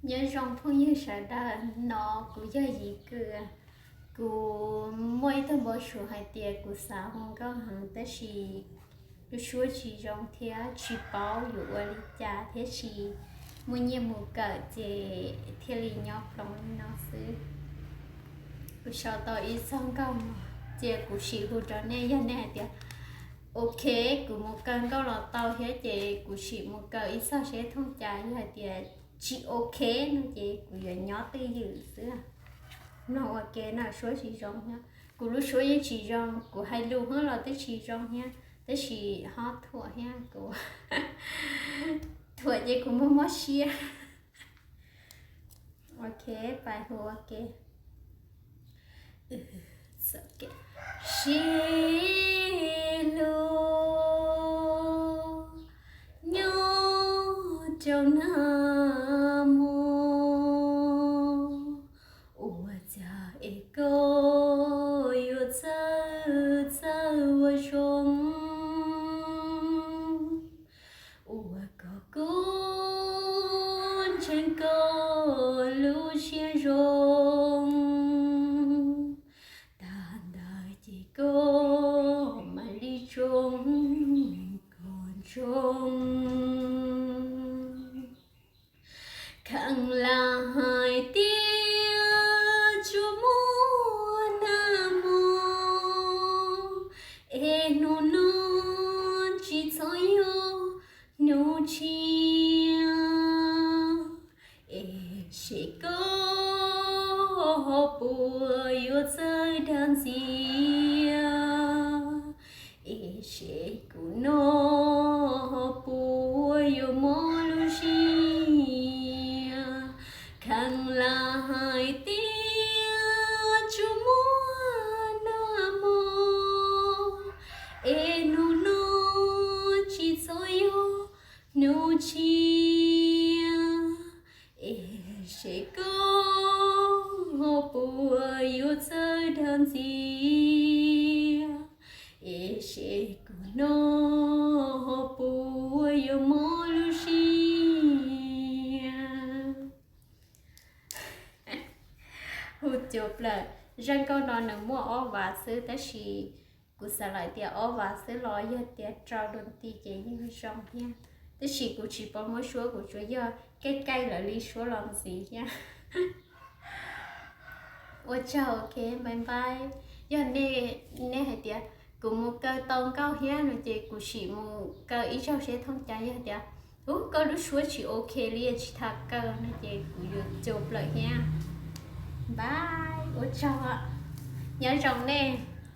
Nyob zoo phooj ywg sawv daws, no kuv yog Yiv Kws. Kuv muaj ib tug npau suav hais tias kuv xav hu nkauj heev tab sis lub suab tsis zoo thiab tsis paub yuav ua li cas thiab tsis muaj nyiaj mus kawm ces thiaj li nyob ploog li no xwb. Kuv sau tau ib txoj nkauj no ces kuv sim hu rau nej, yog nej hais tias ok, kuv mus kaw nkauj los tau thiab ces kuv sim mus kaw ib txoj seb thooj cas, yog hais tias tsis ok no ces kuv yuav nyob twj ywm xwb. Mloog ua ke no, suab tsis zoo thiab. Kuv lub suab yeej tsis zoo, kuv hais lus hwb los twb tsis zoo thiab, tab sis ho thuam thiab, kuv thuam ces kuv mob mob siab. Ok, pais hu ua ke. Sib hlub nyob rau nag hmo, ua cas es koj yuav txawj txawj ua zoo, ua kom kuv ntseeg koj lub siab zoo. Tag ntawd ces koj mam li tsoo kom ntsoog. Kheev lam hais tias tsuas muaj nag hmo, es hnub no tsis txhob yog hnub tshiab. Es seb koj ho puas yuav txawj dag ntxias, es seb kuv no ho puas yuav mob lub siab. Kheev lam hais tias tsuas muaj nag hmo, es hnub no tsis txhob yog hnub tshiab. Es seb koj ho puas yuav txawj dag ntxias, es seb kuv no ho puas yuav mob lub siab. Hu cuag plaws, zaj nkauj no nws muaj ob vas xwb tab sis kuv xav lawm tias ob vas xwb los yog tias rau dua nti ces yeej zoo thiab. Tab sis kuv tsis paub muab suab, kuv tsuas yog kaij kaij lawv li suab los ntxiv thiab. Ua tsaug, ok, bye bye. Yog nej hais tias kuv mus kaw tau nkauj thiab no ces kuv sim mus kaw ib zaug seb thooj cas. Yog tias ub, koj lub suab tsis ok li tsis tham kaw no ces kuv yuav cuag plaws thiab. Bye, ua tsaug, nyob zoo nej.